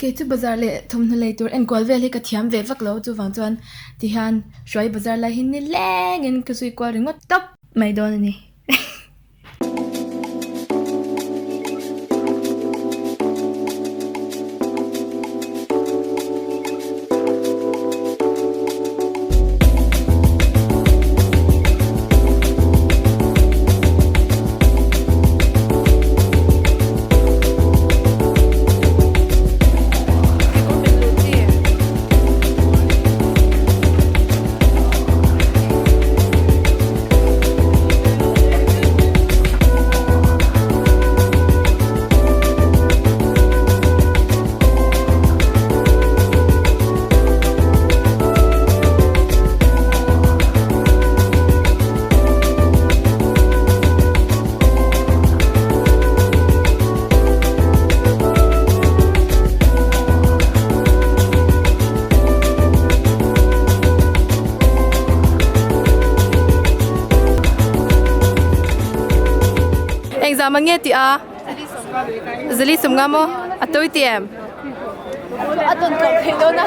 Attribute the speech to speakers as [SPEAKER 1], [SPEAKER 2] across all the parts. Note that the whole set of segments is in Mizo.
[SPEAKER 1] Kei chu bazar leh thawmhnaw lei tur enkual vel hi ka thiam ve vak lo chuvang chuan tihian hruai bazar lai hi nilengin ka zui kual ringawt tawp mai dawn a ni. Engzah man nge tih a? Zali sawmnga maw? A tawi ti em? A tawn tlawm thei dawn a.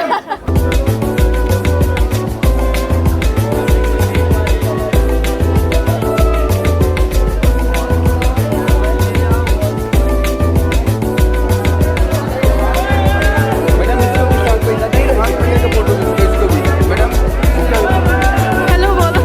[SPEAKER 1] Hello bolo.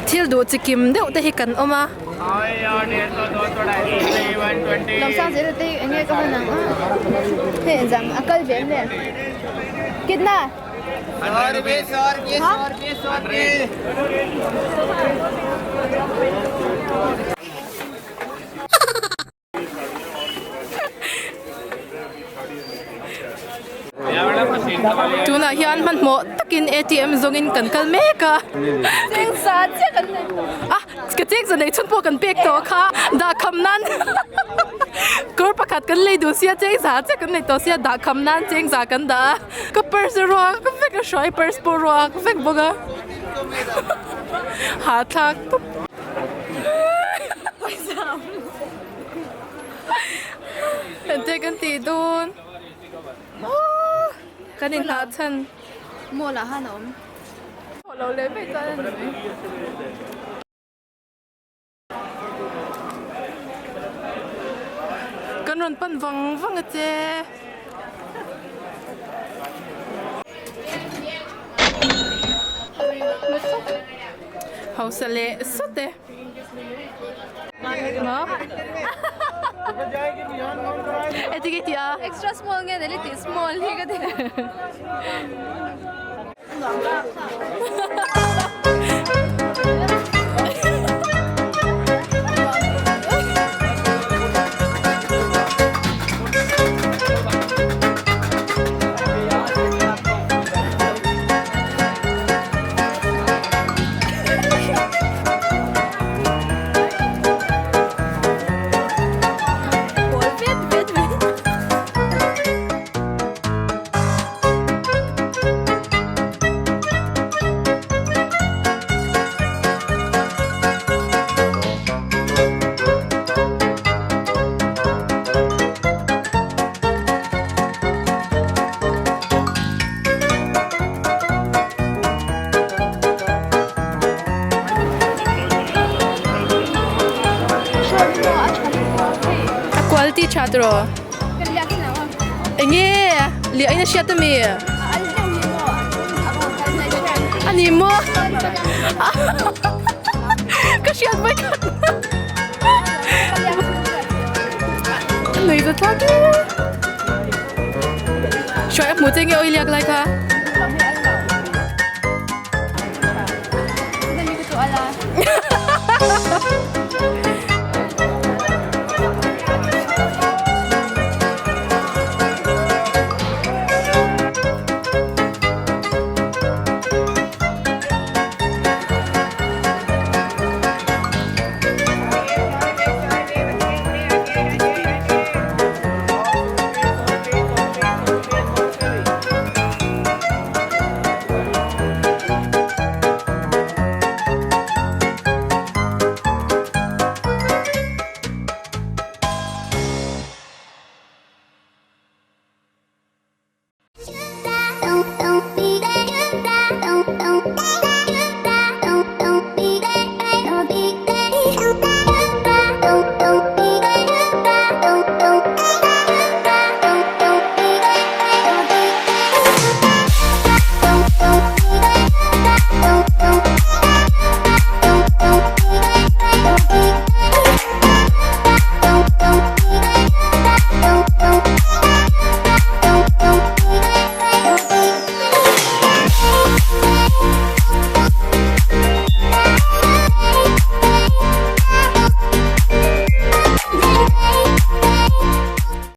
[SPEAKER 1] Thil duh chi kim deuh te hi kan awm a. Tunah hian hmanhmawh takin atm zawngin kan kal mek a a ka cheng za nei chhun pawh kan pek tawh kha dah kham nan kawr pakhat kan lei duh sia cheng za chiah kan nei tawh sia dah kham nan cheng za kan dah a ka purse ruak vek a hruai purse pawh ruak vek bawk a hahthlak tawp. Ente kan tih dawn kan inhnah chhan
[SPEAKER 2] mall ah khan a awm
[SPEAKER 1] lo leh mai chuan a ni mai. Kan rawn pan vang vang a che. Hausa leh sawt e. Eti ti a?
[SPEAKER 2] Extra small nge neli tih small hi ka ti.
[SPEAKER 1] A quality tha tiraw? Enge liah in a hriat ami? Ani maw? Ka hriat mai kha. Nui ta thlak e. Hruai a hmu che nge oi liak lai kha?